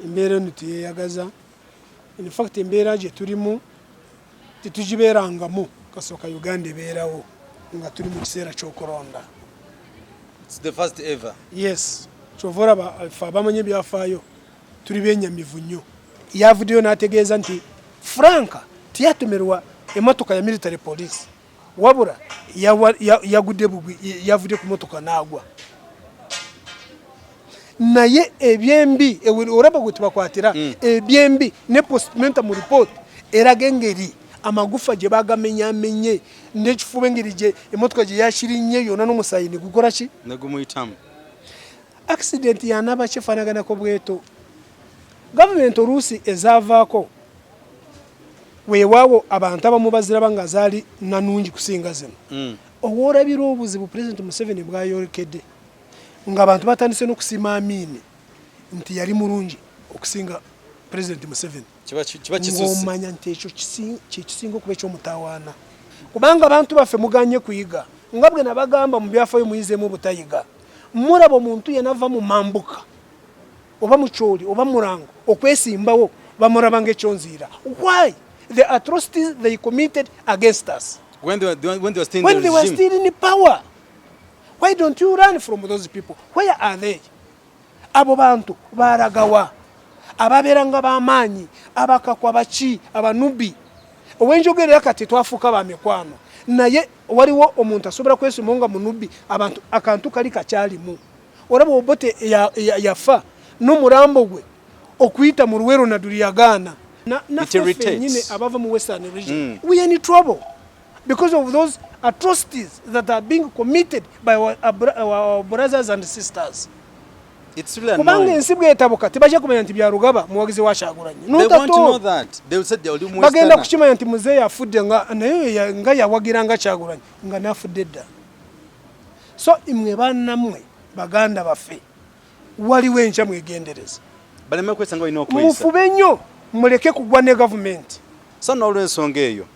Embeera eno teyeyagaza. In fact embeera gye tulimu tetugibeerangamu kasooka Uganda ebeerawo nga tuli mu kiseera ky'okulonda. It's the first ever. Yes, kyova olaba ffe abamanyi ebyafaayo tuli benyamivu nnyo. Yavuddeyo n'ategeeza nti Frank teyatomerwa emotoka ya military police wabula yagudde bugwi, yavudde ku motoka n'agwa. Naye ebyembi olaba gwe tubakwatira ebyembi ne postmortem report eraga engeri amagufa gye bagamenyamenye n'ekifuba engeri gye emotoka gye yakirinnye yonna n'omusaayi ne gukola ki? Ne gumuyitamu. Accident yanaba kifaanaganako bweto. Gavumenti oluusi ezaavaako weewaawo abantu abamu baziraba nga zaali nanungi kusinga zino. Owoolabira obuzibu Pulezidenti Museveni bw'ayolekedde ng'abantu batandise n'okusiima Amin nti yali mulungi okusinga Pulezidenti Museveni. Ng'omanya nti ekyo kye kisinga okuba eky'omutawaana kubanga abantu baffe muganye kuyiga nga bwe nabagamba mu byafaayo muyizeemu obutayiga. Mulaba omuntu yena ava mu mambuka oba mukyoli oba murango okwesimbawo bamuraba ng'ekyonziira. Why? The atrocities they committed against us when they were still in when the they were regime. still in power. Why don't you run from those people? Where are they? Abo bantu baragawa ababeera nga b'amaanyi abakakwa baki abanubi owenjogerera kati twafuuka ba mikwano naye waliwo omuntu asobola kwesimawo nga munubi abantu akantu kali kakyalimu olaba Obote yafa n'omulambo gwe okuyita mu Luweero Naduli yagaana naffe ffennyini abava mu Western region we are in trouble because of those atrocities that are being committed by our brothers and sisters. Kubanga ensi bwetabuka tebajja kumanya nti Byarugaba muwagizi wa Kyagulanyi. Bagenda kukimanya nti muzeeyi afudde nga naye nga yawagira nga Kyagulanyi nga n'afudde dda. So imwe bannamwe baganda baffe waliwo enkya mwegendereze. Baleme kwesa nga balina okweyisa. Mufube nnyo muleke kugwa ne gavumenti. So n'olwensonga eyo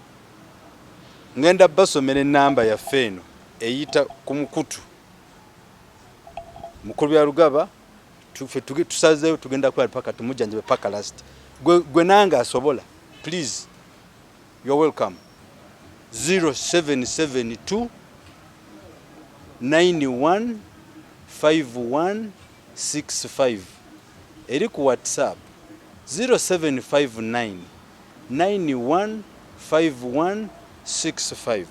ngenda basomera ennamba yaffe eno eyita ku mukutu Mukulu Byarugaba ffe tusazeewo tugenda kukola paka tumujjanjabe paka last. Gwe nange asobola please you're welcome 0772 91 51 65 eri ku WhatsApp 0759 91 51 65.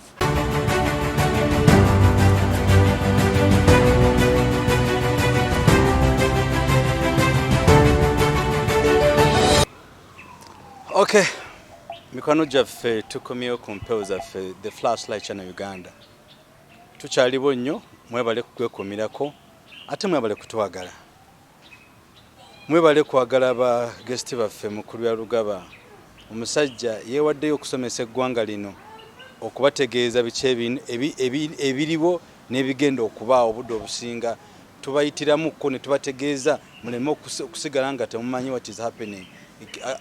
Okay, mikwano gyaffe tukomyewo ku mpewo zaffe The Flashlight Channel Uganda. Tukyaliwo nnyo, mwebale kukwekuumirako ate mwebale kutwagala. Mwebale kwagala ba guest baffe Mukulu Byarugaba. Omusajja yeewaddeyo okusomesa eggwanga lino okubategeeza biki ebiriwo n'ebigenda okubaawo obudde obusinga tubayitiramukko ne tubategeeza muleme okusigala nga temumanyi what is happening.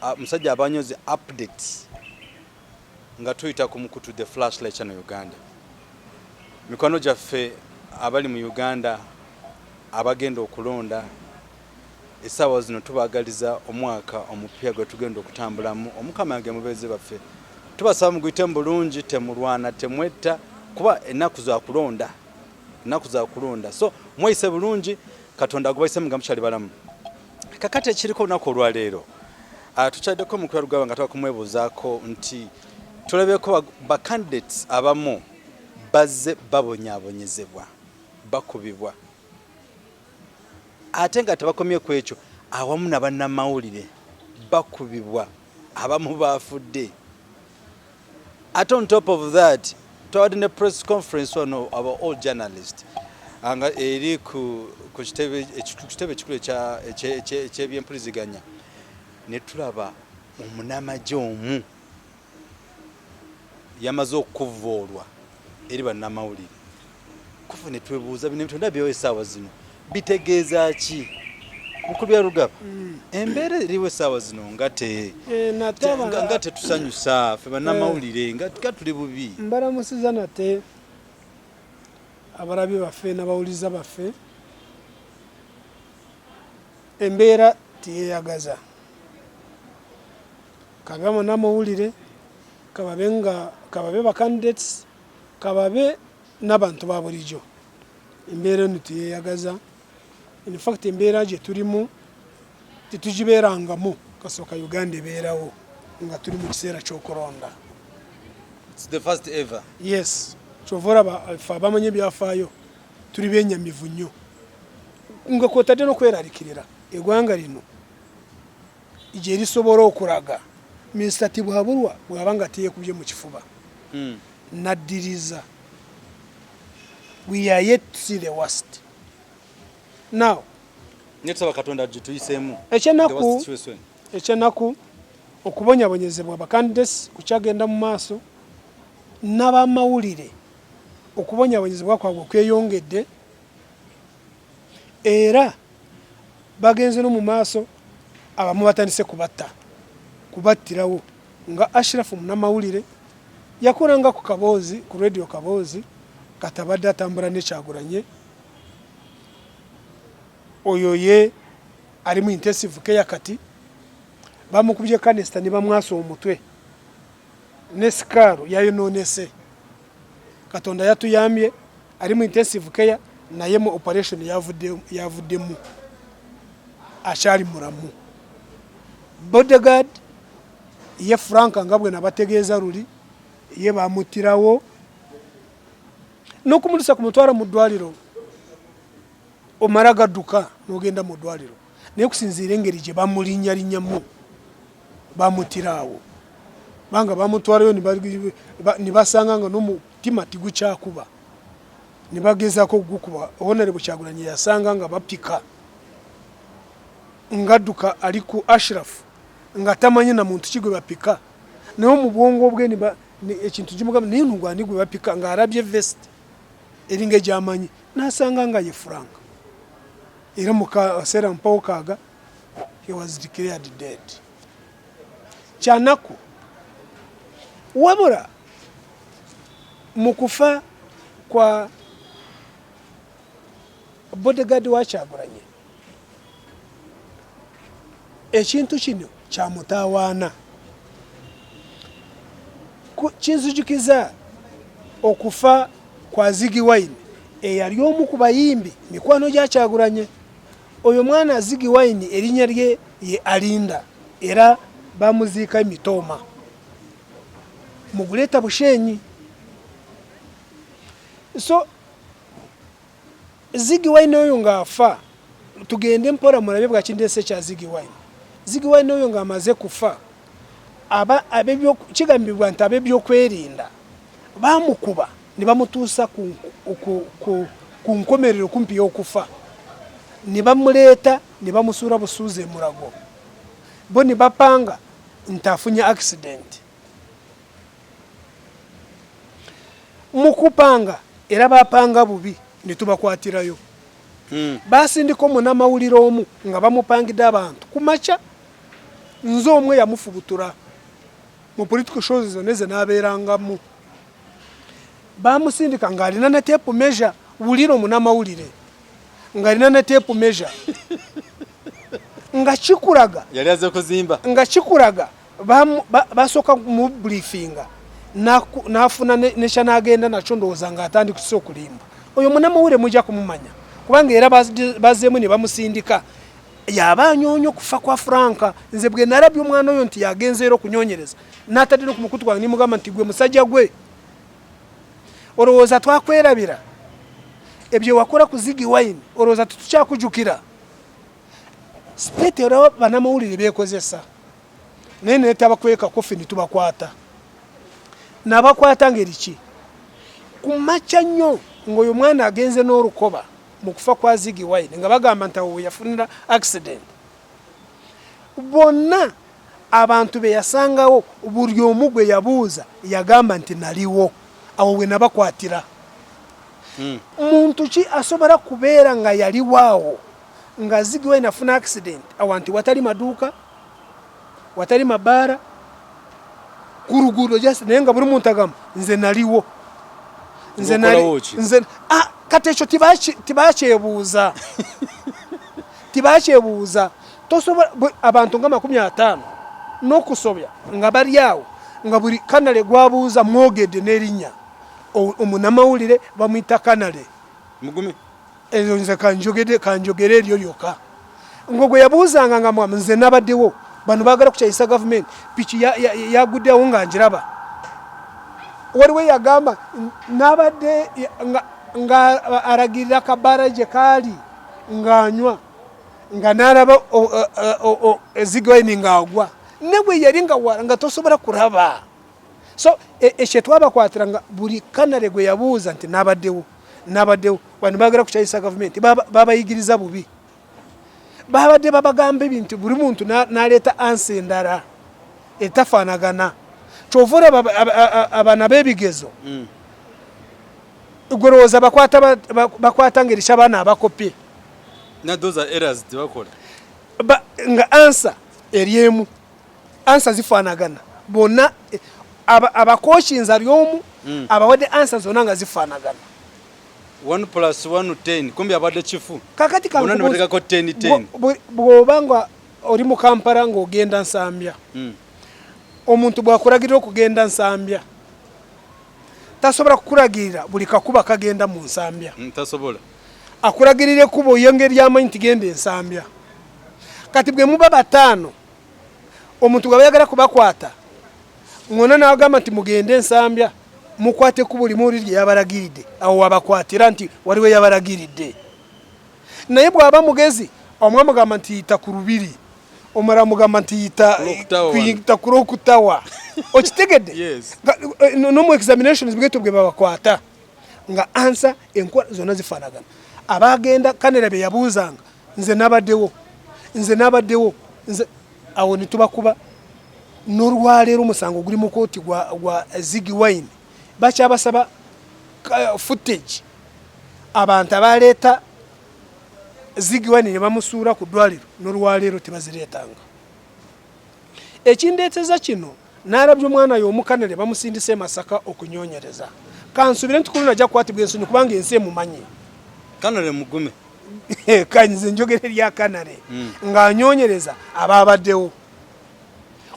Omusajja abanyoze updates nga tuyita ku mukutu The Flashlight Channel Uganda. Mikwano gyaffe abali mu Uganda abagenda okulonda essaawa zino tubaagaliza omwaka omupya gwe tugenda okutambulamu. Omukama yange mubeezi baffe, tubasaba muguyitemu bulungi, temulwana, temwetta, kuba ennaku za kulonda, ennaku za kulonda. So mweyise bulungi, Katonda agubayisemu nga mukyali balamu. Kakati ekiriko olunaku olwaleero, tukyaddeko Mukulu Byarugaba nga twagala kumwebuuzaako nti tulabyeko ba candidates abamu bazze babonyaabonyezebwa, bakubibwa, ate nga tebakomye ku ekyo, awamu na bannamawulire bakubibwa, abamu baafudde. Ate on top of that twabadde ne press conference wano aba all journalist nga eri ku kitebe ekikulu eky'ebyempuliziganya ne tulaba omunamagye omu yamaze okuvvoolwa eri bannamawulire. Kufa ne twebuuza bino ebintu ndabyewo essaawa zino bitegeeza ki? Mukulu Byarugaba, embeera eriwo essaawa zino nga nga tetusanyusa ffe bannamawulire nga tuli bubi. Mbalamusiza nate abalabi baffe n'abawuliza baffe. Embeera Tiyeyagaza. Kababe abanamawulire, kababe nga kababe ba candidates, kababe n'abantu ba bulijjo. Embeera enu tiyeyagaza. In fact embeera gye turimu titugibeerangamu kasooka Uganda ebeerawo nga turi mu kiseera ky'okuronda. It's the first ever. Yes, kyova oraba ife abamanyi ebyafaayo turi benyamivu nnyo nga kwotadde n'okwerarikirira egwanga rino gye risobora okuraga Mister Tibuhaburwa bwaba nga tiyekubye mu kifuba naddiriza we are yet to see the worst now. Naye tusaba Katonda agituyiseemu. Ekyenaku ekyenaku okubonyabonyezebwa ba candidates kukyagenda mu maaso nabamawulire okubonyabonyezebwa kwabwe kweyongedde era bagenze no mu maaso abamu batandise kubatta kubattirawo nga Ashraf munamawulire yakolanga ku kaboozi ku radio kaboozi kati abadde atambula ne Kyagulanye oyo ye ali mu intensive care kati bamukubye kanista ne bamwasa omutwe ne sikaalo yayononese Katonda yatuyambye ali mu intensive care naye mu operation yavuddemu akyali mulamu. Bodyguard ye Frank nga bwe nabategeeza luli ye bamuttirawo n'okumulusa kumutwala mu ddwaliro omala gadduka n'ogenda mu ddwaliro naye okusinziira engeri gye bamulinnyalinyamu bamuttira awo kubanga bamutwalayo ne basanga nga n'omutima tigukyakuba ne bagezaako okugukuba. Honorable Kyagulanyi yasanga nga bapika ng'adduka ali ku Ashraf nga tamanyi na muntu ki gwe bapika naye mu bwongo bwe ekintu kimugamba naye ono gwani gwe bapika ng'alabye vest eringa egyamanyi n'asanga nga ye Frank era mu kaseera mpawo kaaga he was declared dead. Kyanaku wabula mu kufa kwa bodyguard wa Kyagulanyi ekintu kino kyamutawaana kinzijukiza okufa kwa Ziggy Wine eyali omu ku bayimbi mikwano gya Kyagulanyi. Oyo mwana Ziggy Wine erinnya lye ye Alinda era bamuziika e Mitooma mu Greater Bushenyi. So Ziggy Wine oyo ng'afa, tugende mpola mulabe bwakindese ekya Ziggy Wine. Ziggy Wine oyo ng'amaze kufa, kigambibwa nti ab'ebyokwerinda baamukuba ne bamutuusa ku nkomerero kumpi y'okufa ne bamuleeta ne bamusuula busuuzi e Mulago, bo ne bapanga nti afunye accident. Mu kupanga era baapanga bubi ne tubakwatirayo. Baasindika omunamawulire omu nga bamupangidde abantu ku makya, nze omu eyamufubutura mu political shows zonna ze naabeerangamu. Baamusindika ng'alina ne tape measure, wulira omunamawulire ng'alina ne tape measure nga kikulaga yali aze kuzimba nga kikulaga basooka mu briefinga n'afuna nekyanagenda nakyo ndowooza ng'atandikise okulimba. Oyo munamawulire mujja kumumanya kubanga era bazeemu ne bamusindika yaba anyoonya okufa kwa Frank. Nze bwe nalabye omwana oyo nti yagenze era okunyonyereza n'atadde no ku mukutu gwange nimugamba nti gwe musajja gwe olowooza twakwerabira ebyo wakola ku Ziggy Wine, olowooza tetukyakujukira? State era banamawulire bekozesa naye netabakweka kofi nitubakwata nabakwata ngeri ki ku makya nnyo ng'oyo mwana agenze n'olukoba mu kufa kwa Ziggy Wine nga bagamba nti awo weyafunira accident. Bonna abantu be yasangawo buli omu gwe yabuuza yagamba nti naliwo awo we nabakwatira. Muntu ki asobola kubeera nga yaliwo awo nga Ziggy Wine afuna accident awantu watali maduuka, watali mabaara, ku luguudo just naye nga buli muntu agamba nze naliwo nze nali nze ah, kati ekyo tibakyebuuza tibakyebuuza. Tosobola abantu nga 50 n'okusobya nga bali awo, nga buli kanale gwabuuza mwogedde n'erinnya. Omunamawulire bamuyita kanale. Mugume. Ezo nze kanjogede kanjogere eryo lyokka. Ngo gwe yabuuzanga nga mwa nze nabaddewo, bano baagala kukyayisa gavumenti, piki yaguddewo ya, ya nga njiraba. Waliwo eyagamba nabadde nga, nga alagirira kabaala gye kaali ng'anywa nga n'alaba ezigwaini ng'agwa ne bwe yali nga wala nga tosobola kulaba. So ekyo e, twabakwatira nga buli kanale gwe yabuuza nti nabaddewo nabaddewo, bano bagala kukyayisa gavumenti, babayigiriza bubi, babadde babagamba ebintu buli muntu naleeta ansi endala etafaanagana. Kyova olaba abaana b'ebigezo mm. Golowooza bakwata bakwata ngeri ki abaana abakopye nga ansa eri emu, ansa zifaanagana bonna, abakokinza ali omu mm. Abawadde ansa zonna nga zifaanagana. 1 plus 1 10, kumbi abadde kifu. Kakati kankubuuza, 10 10. Bw'oba nga oli mu Kampala ng'ogenda Nsambya mm. Omuntu bw'akulagirira okugenda Nsambya tasobola kukulagirira buli kakuba kagenda mu Nsambya mm, tasobola. Akulagirira ekkubo ye ngeri yamanyi nti genda Ensambya. Kati bwe muba bataano, omuntu bw'aba ayagala kubakwata mwona n'agamba nti mugende Ensambya, mukwate ekkubo limu oli lye yabalagiridde, awo wabakwatira nti waliwo eyabalagiridde. Naye bw'aba mugezi, omu amugamba nti yita ku lubiri, omulala amugamba nti yita ku Rokutawa. Okitegedde? Eh, no mu examinations bweto bwe babakwata nga ansa enkola zonna zifaanagana. Abagenda kanera bye yabuuzanga, nze nabaddewo, nze nabaddewo, nze awo ne tubakuba. N'olwaleero omusango guli mu kooti gwa, gwa Ziggy Wine, bakyabasaba footage abantu abaleeta Ziggy Wine ne bamusuula ku ddwaliro, n'olwaleero tebazireetanga. Ekindeeteza kino, nalabye omwana y'omu kanale bamusindise e Masaka okunyonyereza. Kansubire nti kuluno ajja kukwatibwa ensonyi kubanga ensi emumanyi. Kanale mugume. Kanze njogera erya kanale mm. Ng'anyonyereza abaabaddewo.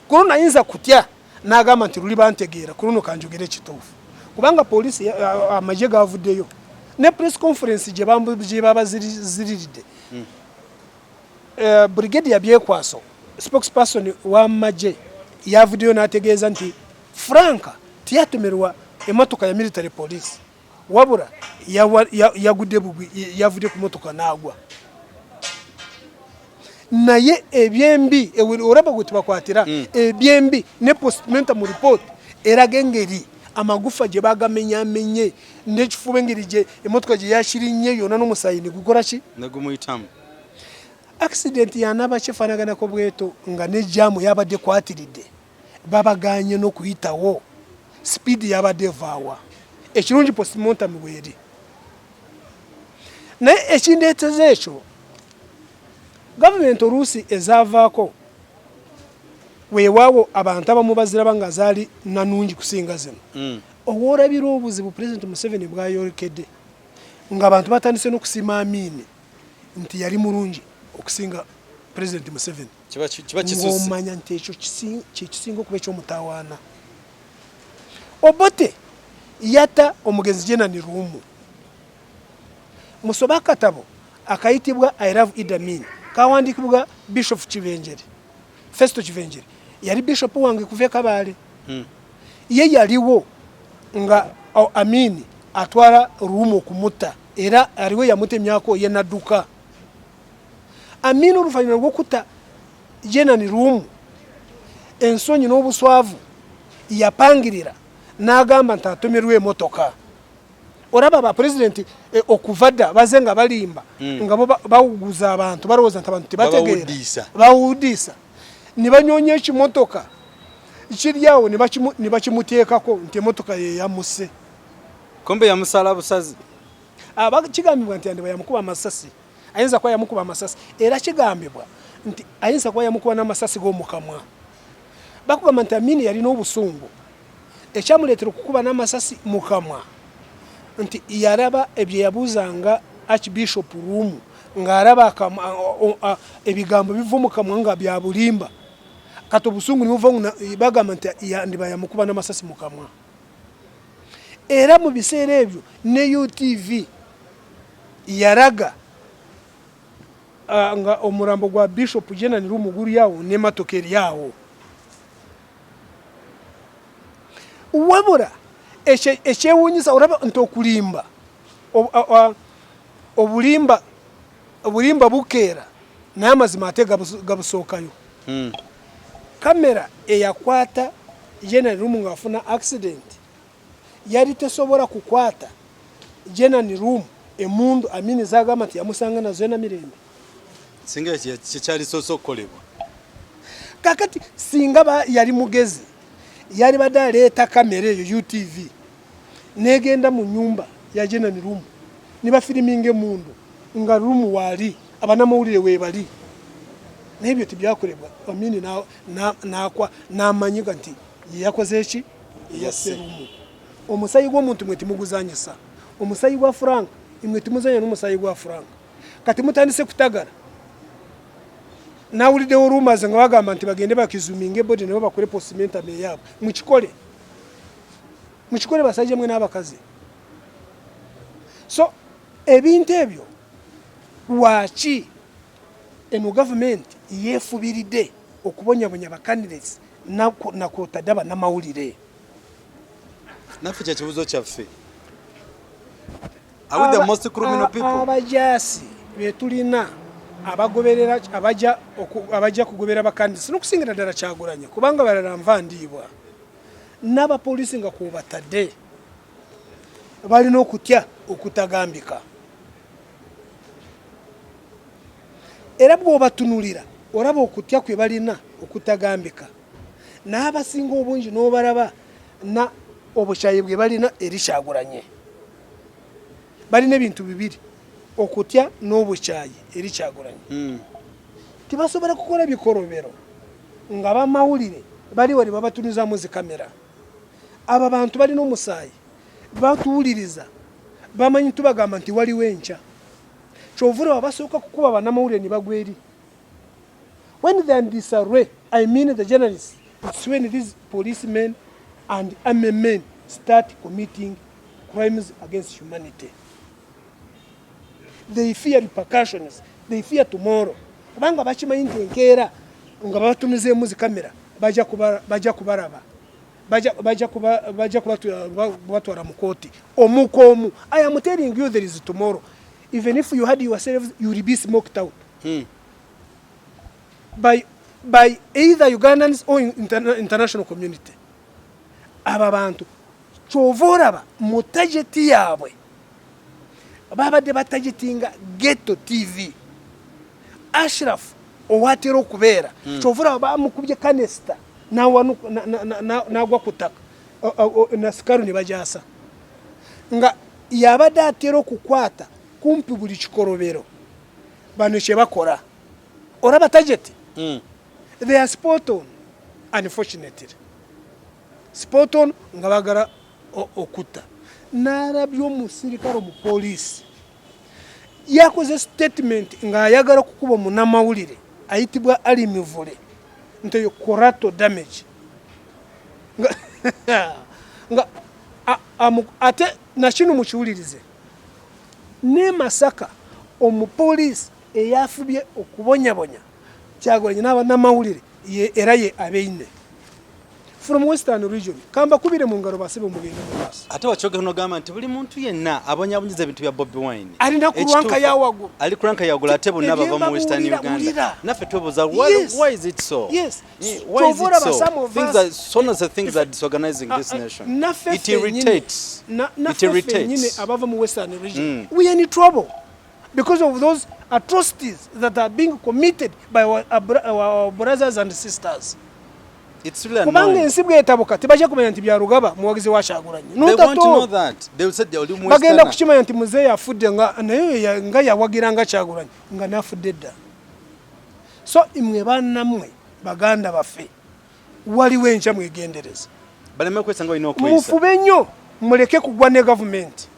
Kuluno ayinza kutya n'agamba nti luli bantegeera, kuluno kanjogere ekituufu. Kubanga poliisi amagye gavuddeyo ne press conference gye babaziriridde mm. Brigadier Byekwaso spokesperson w'amagye yavuddeyo n'ategeeza nti Frank teyatomerwa emotoka ya military police, wabula yagudde bugwi, yavudde ku motoka n'agwa. Naye ebyembi olaba gwe tubakwatira mm. Ebyembi ne postmortem report eraga engeri amagufa gye bagamenyamenye n'ekifuba engeri gye emotoka gye yakirinnye yonna n'omusaayi ne gukola ki ne gumuyitamu. Accident yanaba kifanaganako bweto nga ne jam yabadde kwatiridde, babaganye n'okuyitawo, speed yabadde evaawa. Ekirungi postmortem bweri. Naye ekindeeteza ekyo, gavumenti oluusi ezaavaako weewaawo abantu abamu baziraba nga zaali nanungi kusinga zino mm. Owoolabira obuzibu Pulezidenti Museveni bwayolekedde ng'abantu batandise n'okusiima Amiini nti yali mulungi okusinga Pulezidenti Museveni, ng'omanya nti ekyo kyekisinga okuba eky'omutawaana. Obote yatta omugenzi Jenani Luwumu. Musobe akatabo akayitibwa I Love Idi Amin kawandiikibwa Bishop Kibenjere, Festo Kibenjere yali bishop wange kuva e Kabale. Hmm. Ye yaliwo nga Amin atwala Luwumu okumutta, era aliwo yamutemyako ye nadduka. Amin oluvannyuma lw'okutta Jenani Luwumu, ensonyi n'obuswavu yapangirira n'agamba nti atomerwa emotoka. Olaba ba pulezidenti eh, okuva dda baze nga balimba mm. Nga bo bawuguza abantu, balowooza nti abantu tebategeera, bawudiisa ne banyonya ekimotoka kiri awo ne bakimuteekako nti emotoka ye yamuse. Kumbe yamusala busazi. Kigambibwa nti yandiba yamukuba amasasi, ayinza kuba yamukuba amasasi, era kigambibwa nti ayinza kuba yamukuba n'amasasi g'omukamwa. Bakugamba nti Amini yalina obusungu ekyamuleetera okukuba n'amasasi mu kamwa, nti yalaba ebyo yabuuzanga Archbishop Luwumu Ng'alaba ebigambo biva mu kamwa nga bya bulimba. Kati obusungu nibuva, bagamba nti yandiba yamukuba n'amasasi mu kamwa. Era mu biseera ebyo ne UTV yaraga nga omurambo gwa Bishop Jenan Lumu guri awo n'ematoka eri awo. Wabura ekyewuunyisa oraba nti okulimba obulimba obulimba bukeera naye amazima ate gabusookayo. Kamera eyakwata Jenan Lumu ng'afuna accident yali tesobola kukwata Jenan Lumu emundu Amini zagamba nti yamusanga nazo e Namirembe. Singa kyekyalisoose okukolebwa. Kakati singa yali mugezi yali badde aleeta kamera eyo UTV negenda mu nyumba ya Jenan Lumu ne bafiriminga emundu nga Lumu waali, abanamawulire weebali, naye ebyo tebyakolebwa. Amini n'amanyiga nti yeyakoze eki, yeyasse Lumu. Omusayi gw'omuntu mwe timuguzanyisa. Omusayi gwa Frank imwe timuzanya n'omusayi gwa Frank. Kati mutandise kutagala. Nawuliddewo rumors nga bagamba nti bagende bakizuminga ebody nabo bakole postmortem eyaabwe. Mukikole, mukikole basajja mwe n'abakazi. So ebintu ebyo lwaki eno gavumenti yeefubiridde okubonyabonya ba candidates nakwotadde abanamawulire? Naffe kyekibuzo kyaffe. Are we the most criminal people? Abajaasi betulina abagoberera abajja kugobera bakandidasi n'okusingira ddala Kyagulanyi, kubanga balala nva ndiibwa n'abapoliisi nga kubatadde balina okutya okutagambika. Era bw'obatunulira olaba okutya kwe balina okutagambika, n'abasinga obungi n'obalaba na obukyayi bwe balina eri Kyagulanyi. Balina ebintu bibiri, okutya n'obukyayi eri Kyagulanyi. Tibasobola kukola bikolobero nga bamawulire bali wali babatunuzaamu zi kamera. Abo abantu balina omusaayi, batuwuliriza, bamanyi tubagamba nti waliwo enkya. Kyova olaba basooka kukuba bannamawulire ne bagwa eri. When they are in disarray, I mean the journalists, it's when these policemen and army men start committing crimes against humanity. They fear repercussions, they fear tomorrow. Kubanga bakimanyi nti enkeera nga babatumizeemu zi kamera bajja kubalaba, bajja kubatwala mu kooti omu ku omu. I am telling you, there is tomorrow. Even if you had yourselves, you will be smoked out by either Ugandans or international community. Aba bantu kyova olaba mu target yaabwe babadde batargetinga Ghetto TV, Ashraf owatera okubeera. Kyova olaba bamukubye canister n'agwa ku ttaka na sikaru ne bagyasa, nga yabadde atera okukwata kumpi buli kikolobero bano kye bakola. Olaba target, they are spot on, unfortunately spot on, nga bagala okutta. N'alabye omusirikale omupoliisi yakoze statement ng'ayagala kukuba munnamawulire ayitibwa Ali Mivule nti oyo collateral damage, nga ate nakino mukiwulirize. Ne Masaka omupoliisi eyafubye okubonyabonya Kyagulanyi n'abannamawulire era ye Abeine from Western Region. Kambakubire mu ngalo basibe mugende mu maaso. Ate wakyogera nogamba nti buli muntu yenna abonyabonyiza ebintu bya Bobi Wine alina ku rank ya waggulu. Ali ku rank ya waggulu, ate bonna bava mu Western Uganda. Naffe twebuuza, why is it so? Yes. Why is it so? Things are so the things are disorganizing this nation. It irritates. It irritates. Abava mu Western Region, we are in trouble because of those atrocities that are being committed by our brothers and sisters. Kubanga ensi bwetabuka tebajja kumanya nti Byarugaba muwagizi wa Kyagulanyi. Bagenda kukimanya nti muzeeyi afudde, nga naye nga yawagira nga Kyagulanyi nga nafudde dda. So imwe bannamwe, baganda baffe, waliwo enkya, mwegendereza, mufube nnyo muleke kugwa ne gavumenti.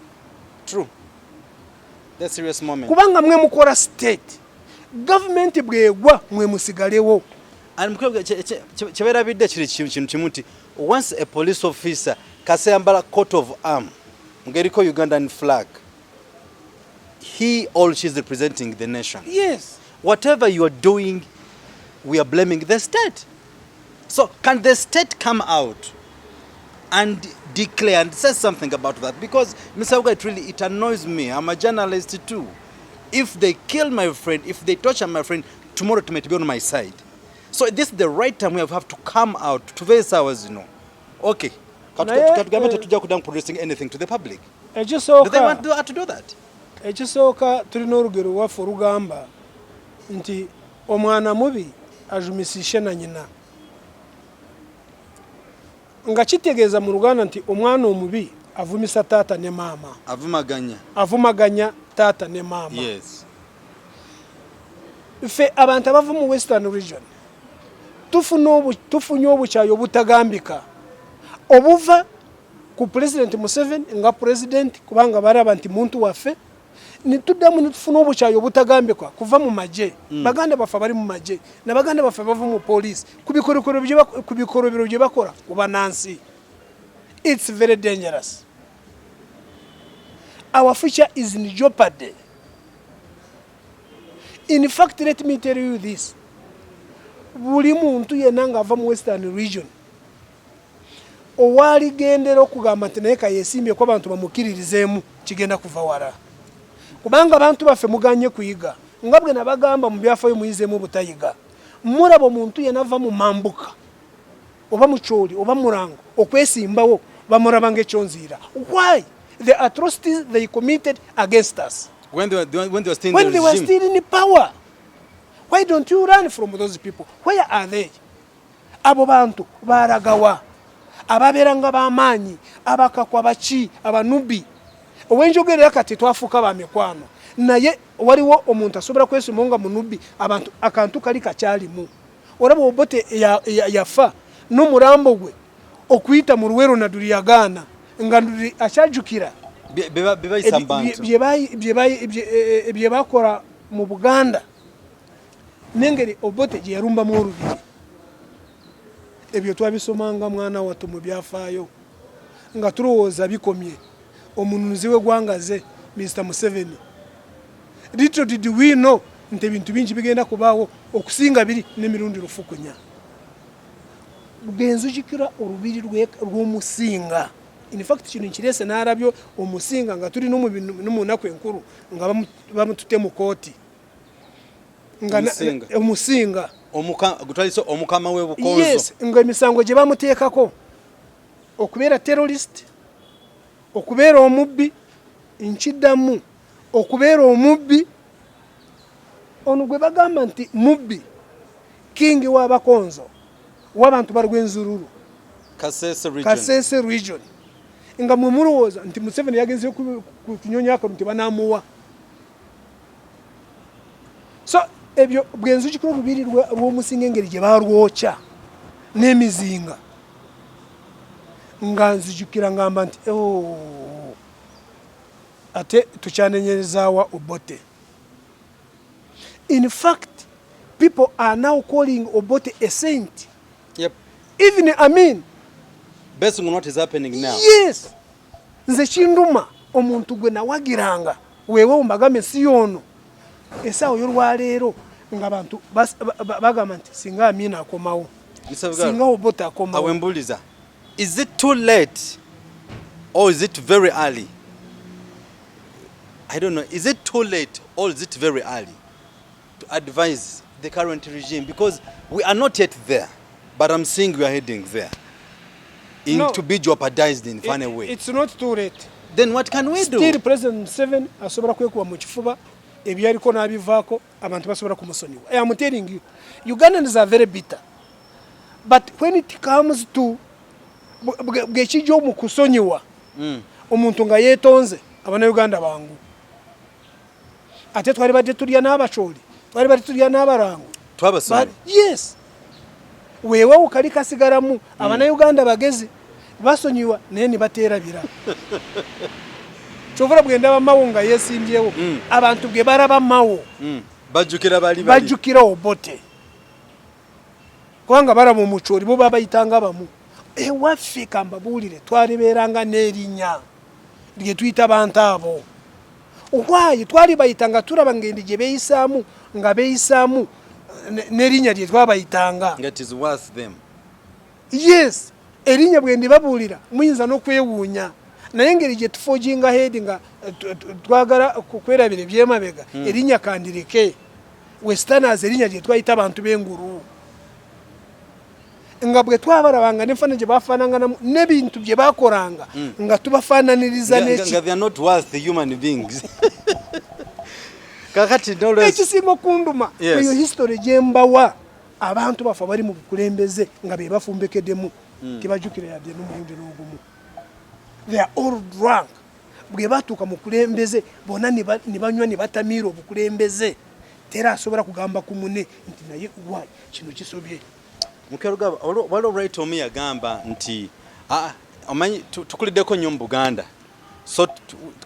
The serious moment. Kubanga mwe mukola state, gavumenti bwegwa mwe musigalewo. And kyebeerabidde kiri kintu kimu nti once a police officer kaseyambala coat of arm ng'eriko Ugandan flag, he or she is representing the nation. Yes. Whatever you are doing, we are blaming the state. So can the state come out and declare and say something about that? Because Mr. Uga, it really, it annoys me. I'm a journalist too. If they kill my friend, if they torture my friend, tomorrow it might be on my side. So this is the right time we have to come out to face ours, you know. Okay. Katugambe tetujja kuddamu producing anything to the public. Do they want to do that? Ekisooka, tulina olugero waffe olugamba nti omwana mubi ajumisishe na nyina, nga kitegeeza mu Luganda nti omwana omubi avumisa taata ne maama. Avumaganya. Avumaganya taata ne maama. Yes. Ffe abantu abava mu Western Region tufunye obukyayi obutagambika obuva ku President Museveni nga president, kubanga balaba nti muntu waffe. Nituddamu nitufuna obukyayi obutagambika kuva mu magye. Baganda baffe abali mu magye nabaganda baffe bava mu poliisi ku bikolobero bye bakola ku bannansi. It's very dangerous. Our future is in jeopardy. In fact, let me tell you this: buli muntu yenna ng'ava mu Western Region owaligendera okugamba nti naye kayesimbyeko abantu bamukkiririzeemu, kigenda kuva wala, kubanga abantu baffe muganye kuyiga. Nga bwe nabagamba mu byafaayo, muyizeemu obutayiga. Mulaba omuntu yenna ava mu mambuka oba mukyoli oba murango okwesimbawo, bamulaba ng'ekyonziira. Why? The atrocities they committed against us When they were still in when the they were regime. Still in power. Why don't you run from those people? Where are they? Abo bantu balagawa, ababeeranga b'amaanyi, abakakwa, baki, abanubi owenjogerera? Kati twafuuka ba mikwano, naye waliwo omuntu asobola kwesimawo nga munubi. Abantu akantu kali kakyalimu. Olaba Obote yafa n'omulambo gwe okuyita mu Luwero, Naduli yagaana, nga Nduli akyajjukira Bye bayisa mu bantu. Bye bakola mu Buganda n'engeri Obote gye yalumbamu olubiri. Ebyo twabisomanga mwana wattu mu byafaayo nga tulowooza bikomye. Omununuzi w'eggwanga ze Mr Museveni. Little did we know nti ebintu bingi bigenda kubaawo okusinga biri n'emirundi lufukunya. Bwenzujukira olubiri lw'omusinga, in fact kino nkireese n'alabyo omusinga nga tuli no mu nnaku enkulu nga bamutute mu kooti nga Omusinga. Omusinga. Gutwalise omukama w'ebukonzo. Yes, nga emisango gye bamuteekako okubeera terrorist, okubeera omubbi, nkiddamu, okubeera omubbi. Ono gwe bagamba nti mubbi, king w'abakonzo w'abantu balwenzururu. Kasese region. Kasese region, nga mwe mulowooza nti Museveni yagenze kunyonya akalo nti banamuwa. So ebyo bwenzujukira olubiri lw'omusinga, engeri gye balwokya n'emizinga, nga nzijukira ngamba nti, "Oh, ate tukyanenyerezaawa Obote?" In fact, people are now calling Obote a saint. Even Amin. Based on what is happening now. Yes, nze kinduma omuntu gwe nawagiranga weewe mbagambe si yoono essaawa y'olwaleero nga bantu bagamba nti singa Amin akomawo. Mr. Bugalo, singa Obote akomawo. Awembuliza, is it too late or is it very early? I don't know. Is it too late or is it very early to advise the current regime? Because we are not yet there, but I'm seeing we are heading there. In No. to be jeopardized in funny way. It's not too late. Then what can we do? Still President Museveni asobola kwekuba mu kifuba, ebyaliko n'abivaako, abantu basobola kumusonyiwa. I am telling you, Ugandans are very bitter, but when it comes to bwekijja mu kusonyiwa omuntu nga yeetonze, abannayuganda bangu. Ate twali badde tulya n'abacholi, twali badde tulya n'abarango. Twabasonyiwa. Yes, weewawo kali kasigalamu. Abannayuganda bagezi, basonyiwa naye ne bateerabira. Kyovula bwe ndaba Mawo nga yeesimbyewo, abantu bwe balaba Mawo, Bajjukira bali bali. Bajjukira Obote, kubanga balaba omukyoli, bo babayitanga bamu. Ewaffe, kambabuulire, twalibeeranga n'erinnya lye tuyita bantu abo. Why twali bayita nga tulaba ng'endi gye beeyisaamu, nga beeyisaamu n'erinnya lye twabayitanga. Nga it is worth them. Yes, erinnya bwe ndibabuulira muyinza n'okwewuunya, naye engeri gye tuforginga ahead nga twagala kwerabira ebyemabega, erinnya kandireke. Westerners, erinnya lye twayita abantu b'engulu, nga bwe twabalabanga n'enfaananyi gye bafaananganamu n'ebintu bye bakolanga, nga tubafaananiriza n'eki. Nga they are not worth human beings. Kakati nolwes Ekisinga okunduma, eyo history gyembawa, abantu baffe abali mu bukulembeze nga be bafumbekeddemu tebajjukira yadde n'omulundi n'ogumu. They are all drunk. Bwe batuuka mu kulembeze, bonna ne banywa ne batamiira obukulembeze. Tera asobola kugamba ku mune nti naye why kino kisobye. Mukerugaba, waliwo right omu yagamba nti, ah, omanyi tukuliddeko nnyo mu Buganda, so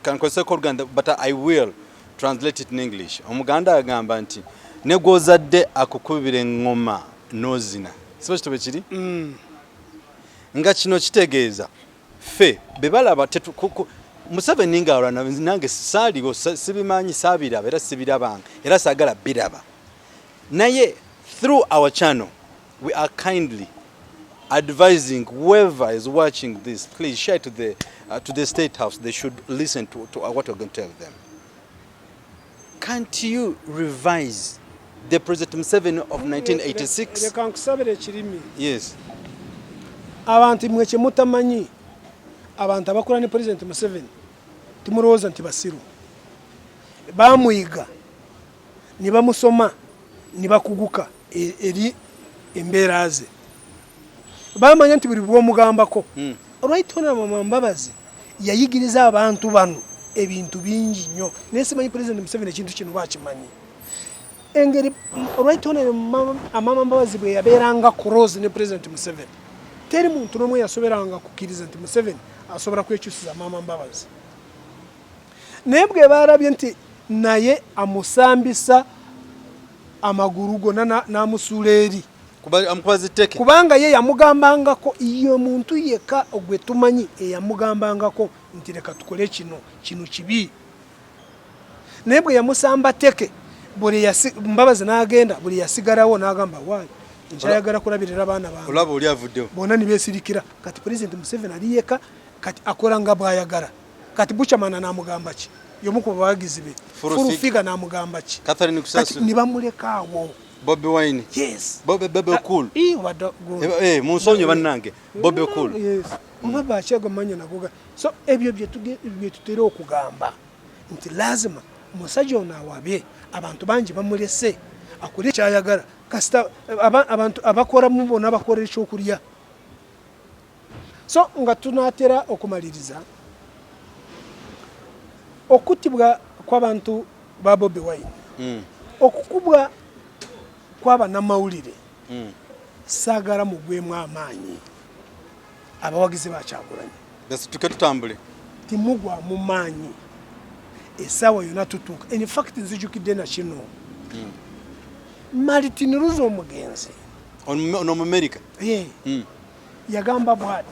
kankozeseko Oluganda, but I will translate it in English. Omuganda agamba nti ne gw'ozadde akukubira eŋŋoma n'ozina, siba kitobe kiri? Nga kino kitegeeza ffe be balaba Museveni ng'alwana, nange saaliwo, sibimanyi, saabiraba era sibirabanga era saagala biraba. Naye through our channel we are kindly advising whoever is watching this, please share to the State House. They should listen to what we're going to tell them. Can't you revise the President Museveni of 1986? Leka nkusabira ekirimi. Yes. Abantu mwe kyemutamanyi, abantu abakola ne President Museveni, timulowooza nti basiru. Bamuyiga ne bamusoma ne bakuguka eri embeera ze. Bamanya nti buli bwomugambako, Right Honorable Mbabazi yayigiriza abantu bano ebintu bingi nnyo, naye simanyi President Museveni ekintu kino bakimanyi. Engeri Right Honorable Amama Mbabazi bwe yabeeranga close ne President Museveni, teri muntu n'omwe yasoberanga kukkiriza nti Museveni asobola kwekyusiza Mama Mbabazi. Naye bwe barabye nti naye amusambisa amagulu gonna n'amusuula eri. Amukubaza etteke. Kubanga ye yamugambangako, ye muntu yekka gwe tumanyi eyamugambangako nti leka tukole kino, kino kibi. Naye bwe yamusamba tteke, buli Mbabazi n'agenda, buli yasigalawo n'agamba, waayi, nkyayagala kulabirira baana bange. Olaba oli avuddewo. Bonna ne beesirikira. Kati President Museveni ali yekka, kati akola nga bw'ayagala. Kati Buchamana n'amugamba ki? Y'omu ku bawagizi be. Full Full Figure n'amugamba ki? Catherine Kati Kusasira. ne bamuleka awo. Bobi Wine. Yes. Bobi, Bebe Cool. Ii, wadde Munsonyiwe bannange, Bobi Cool. Yes. Oba bakyago mannya nago. So ebyo bye tutera okugamba nti lazima omusajja ono awabye, abantu bangi bamulese akole kyayagala. Kasita abantu abakoramu bonna bakola ekyokulya. So nga tunaatera okumaliriza, okutibwa kw'abantu ba Bobi Wine, okukubwa kw'abanamawulire, saagala mugwemu amaanyi abawagizi ba Kyagulanyi. Tuke tutambule. Timugwamu maanyi, essaawa yonna tutuuka. In fact, nzijukidde na kino, Martin Luther omugenzi, Ono Omumerika. Yagamba bw'ati: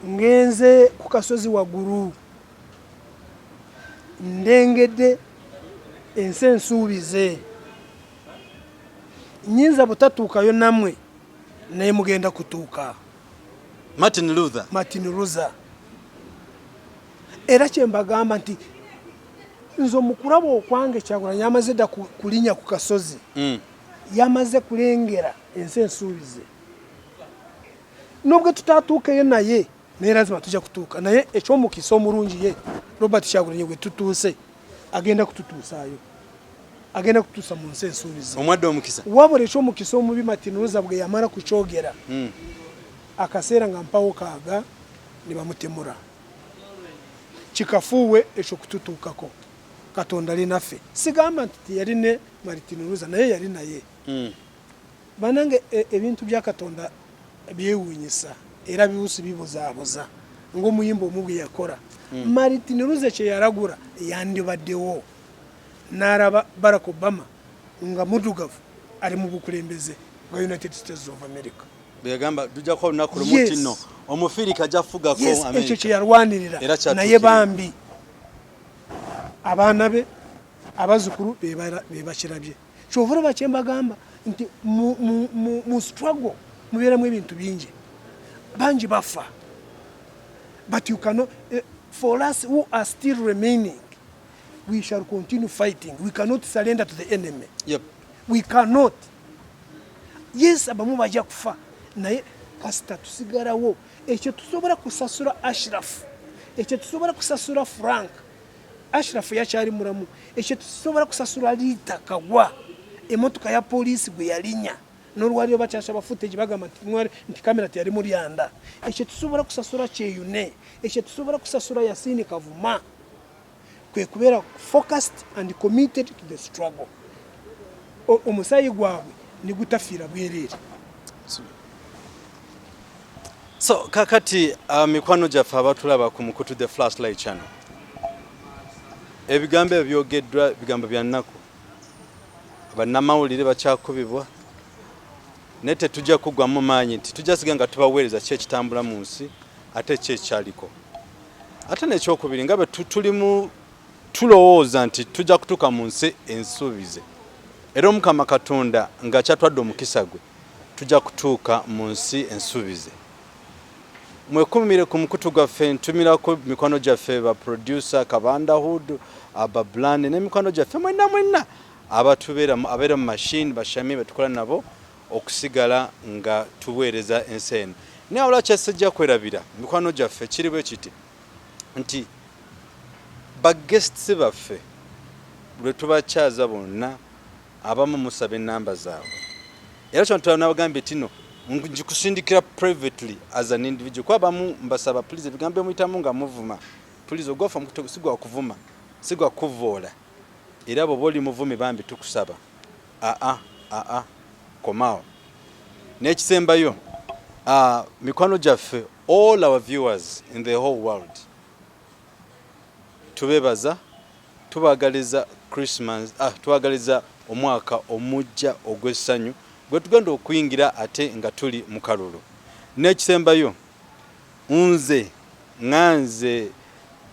ngenze ku kasozi waggulu, ndengedde ensi ensuubize, nyinza butatuukayo nammwe, naye mugenda kutuuka. Martin Luther. Martin Luther. Era kyembagamba nti nze omukulaba okwange, Kyagulanyi yamaze dda kulinnya ku kasozi, yamaze kulengera ensi ensuubize. Nubwo tutatuukeyo naye, naye lazima tujja kutuuka. Naye ekyomukisa omulungi, ye Robert Kyagulanyi gwe tutuuse agenda kututuusaayo, agenda kutuusa mu nsi ensuubize. Omwadde omukisa. Wabula ekyomukisa omubi, Martin Luther bwe yamala kukyogera, akaseera nga mpawo kaaga ne bamutemura. Kikafuuwe ekyo kututuukako. Katonda ali naffe. Sigamba nti teyali ne Martin Luther, naye yali naye. Banange, ebintu bya Katonda byewuunyisa era biwusi bibuzaabuza. Ng'omuyimba omu bwe yakola. Martin Luther kye yalagula yandibaddewo n'alaba Barack Obama nga muddugavu ali mu bukulembeze bwa United States of America. Bweyagamba tujja kuba olunaku lumu nti nno Omufirika ajja kufugako America. Ekyo kye yalwanirira naye bambi abaana be abazzukulu be bakirabye. Kyova olaba kye mbagamba nti mu struggle mubeeramu ebintu bingi, bangi bafa, but you cannot, for us who are still remaining, we shall continue fighting. We cannot surrender to the enemy. We cannot. Yes, abamu bajja kufa, naye kasita tusigalawo. Ekyo tusobola kusasula Ashraf, ekyo tusobola kusasula Frank. Ashraf yakyali mulamu. Ekyo tusobola kusasula Rita Kagwa, emotoka ya poliisi gwe yalinya n'olwaliro bakyasaba footage, bagamba nti kamera teyali mu lyanda. Ekyo tusobola kusasula Kyeyune, ekyo tusobola kusasula Yasini Kavuma, kwe kubeera focused and committed to the struggle. Omusaayi gwabwe ne gutafiira bwereere. So kakati mikwano gyaffe abatulaba ku mukutu The Flashlight Channel, ebigambo ebyo byogeddwa bigambo bya nnaku. Bannamawulire bakyakubibwa, naye tetujja kuggwamu maanyi nti tujja siga nga tubaweereza ki ekitambula mu nsi ate ki ekyaliko. Ate n'ekyokubiri, nga bwe tulimu tulowooza nti tujja kutuuka mu nsi ensuubize, era Omukama Katonda nga kyatwadde omukisa gwe tujja kutuuka mu nsi ensuubize. Mwekumire ku mukutu gwaffe, ntumirako mikwano gyaffe ba producer Kabanda Hood, Abablane n'emikwano gyaffe mwenna mwenna abatubeera abeera mu machine bashami betukola nabo okusigala nga tuweereza ensi eno. Naye wabula kyesijja kwerabira mikwano gyaffe kiri bwe kiti nti ba guests baffe lwe tubakyaza bonna abamu musaba ennamba zaabwe, era kyo nabagambye tino ngikusindikira privately as an individual, kuba abamu mbasaba please ebigambo byemuyitamu nga muvuma, please ogwaffe si gwa kuvuma, si gwa kuvoola, era bw'oba oli muvumi bambi tukusaba aa aa komaawo. N'ekisembayo, mikwano gyaffe, all our viewers in the whole world, tubebaza, tubagaliza Christmas, tubagaliza omwaka omujja ogw'essanyu gwe tugenda okuyingira ate nga tuli mu kalulu. N'ekisembayo, nze nganze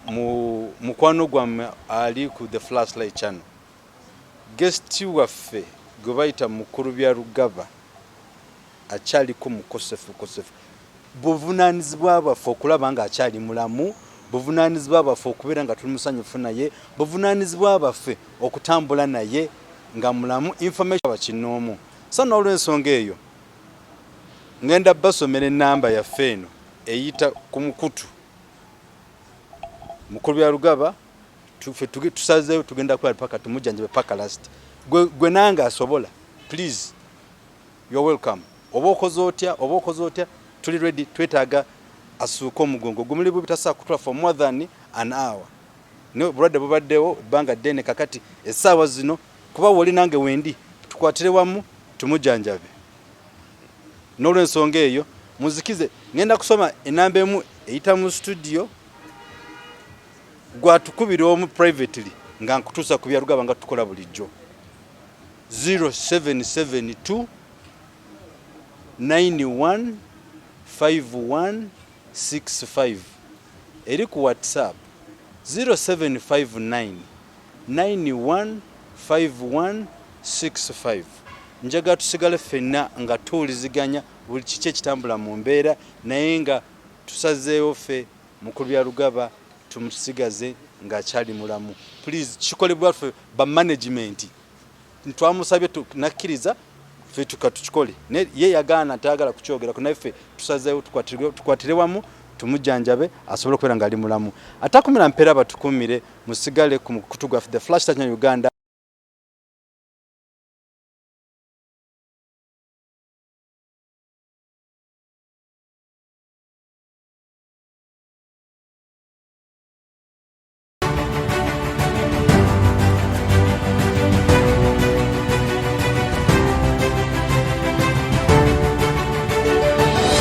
mu mukwano gwammwe ali ku The Flashlight Channel, guest waffe gwe bayita Mukulu Byarugaba akyaliko mukosefu kosefu. Buvunaanyizibwa bwaffe okulaba nga akyali mulamu, buvunaanyizibwa bwaffe okubeera nga tuli musanyufu naye, buvunaanyizibwa bwaffe okutambula naye nga mulamu, information bakinoomu. So n'olwensonga eyo ngenda basomera ennamba yaffe eno eyita ku mukutu Mukulu Byarugaba. Ffe tusazeewo tugenda kukola paka tumujjanjabe paka last. Gwe nange asobola, please, you're welcome. Oba okoze otya, oba okoze otya, tuli ready. Twetaaga asuuke omugongo gumuli bubi, tasobola kutula for more than an hour, naye obulwadde bubaddewo ebbanga ddene. Kakati essaawa zino kuba woli nange wendi, tukwatire wamu tumujjanjabe. N'olwensonga eyo muzikize, ngenda kusoma enamba emu eyita mu studio, gwatukubira omu privately nga nkutuusa ku Byarugaba nga tukola bulijjo, 0772 915165, eri ku WhatsApp 0759 915165. Njagala tusigale ffenna nga tuwuliziganya buli kiki ekitambula mu mbeera, naye nga tusazeewo ffe Mukulu Byarugaba tumusigaze ng'akyali mulamu. Please, kikolebwa ffe ba management, twamusabye nakkiriza ffe tuka tukikole, ye yagaana tayagala kukyogerako, naye ffe tusazeewo tukwatire wamu tumujjanjabe asobole okubeera ng'ali mulamu. Atakumira mpeera batukumire, musigale ku mukutu gwaffe The Flash Channel Uganda.